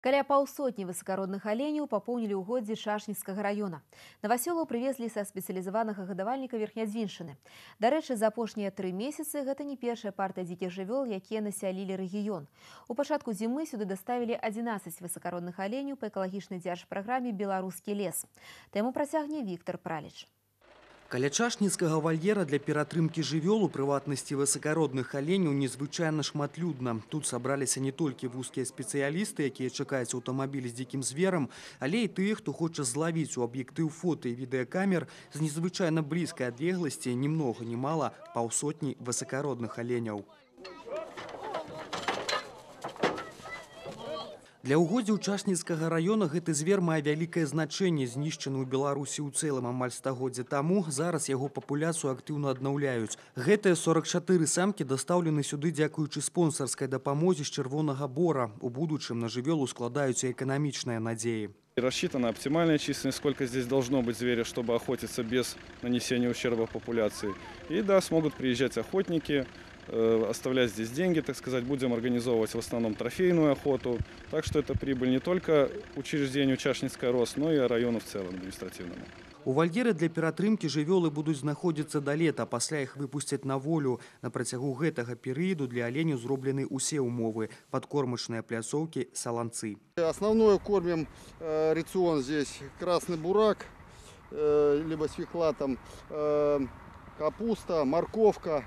Каля паўсотні высакародных аленяў папоўнілі ўгоддзі Чашніцкага раёна. Навасёлаў прывезлі са спецыялізаванага гадавальніка Верхнядзвіншчыны. Дарэчы, за апошнія 3 месяцы гэта не першая партыя дзікіх жывёл, якія насялілі рэгіён. У пачатку зімы сюды даставілі 11 высакародных аленяў па экалагічнай дзяржпраграме «Беларускі лес». Тэму працягне Віктор Праліч. Каля чашніцкага вальера для ператрымкі жывёл, у прыватнасці высакародных аленяў, незвычайна шматлюдна. Тут сабраліся не толькі вузкія спецыялісты, якія чакаюць аўтамабіль з дзікім зверам, але і тыя, хто хоча злавіць у аб'ектыў фота і відэакамер з незвычайна блізкай адлегласці ні многа ні мала паўсотні высакародных аленяў. Для ўгоддзяў Чашніцкага раёна гэты звер мае вялікае значэнне, знішчаны ў Беларусі ў цэлым амаль стагоддзя таму, зараз яго папуляцыю актыўна аднаўляюць. Гэтыя 44 самкі дастаўлены сюды дзякуючы спонсарскай дапамозе з Чырвонага Бора. У будучым на жывёлу складаюцца эканамічныя надзеі. Рассчитана оптимальная численность, сколько здесь должно быть зверя, чтобы охотиться без нанесения ущерба популяции. И да, смогут приезжать охотники, оставлять здесь деньги, так сказать, будем организовывать в основном трофейную охоту. Так что это прибыль не только учреждению Чашницкая РОС, но и району в целом административному. У вальеры для ператрымкі жывёлы будуць знаходзіцца да лета, пасля іх выпусцяць на волю. На працягу гэтага перыяду для аленяў зроблены ўсе ўмовы – падкормачныя пляцоўкі, саланцы. Основное кормим рацион здесь красный бурак, либо свекла, там, капуста, морковка.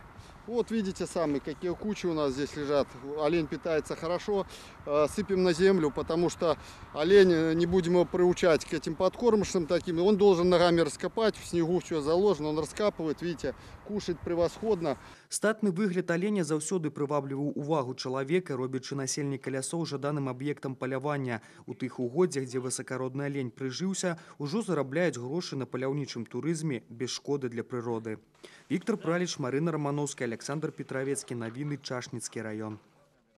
Вот видите сами, какие кучи у нас здесь лежат. Олень питается хорошо. Сыпем на землю, потому что олень, не будем его приучать к этим подкормочным таким. Он должен ногами раскопать, в снегу все заложено, он раскапывает, видите, кушает превосходно. Статны выгляд оленя заўсёды прывабліваў увагу чалавека, робячы насельніка лясоў жаданым аб'ектам палявання. У тых угоддзях, дзе высакародны алень прыжыўся, ужо зарабляюць грошы на паляўнічым турызме без шкоды для прыроды. Віктор Праліч, Марына Рамановская, Александр Петровецкі. Навіны, Чашніцкі раён.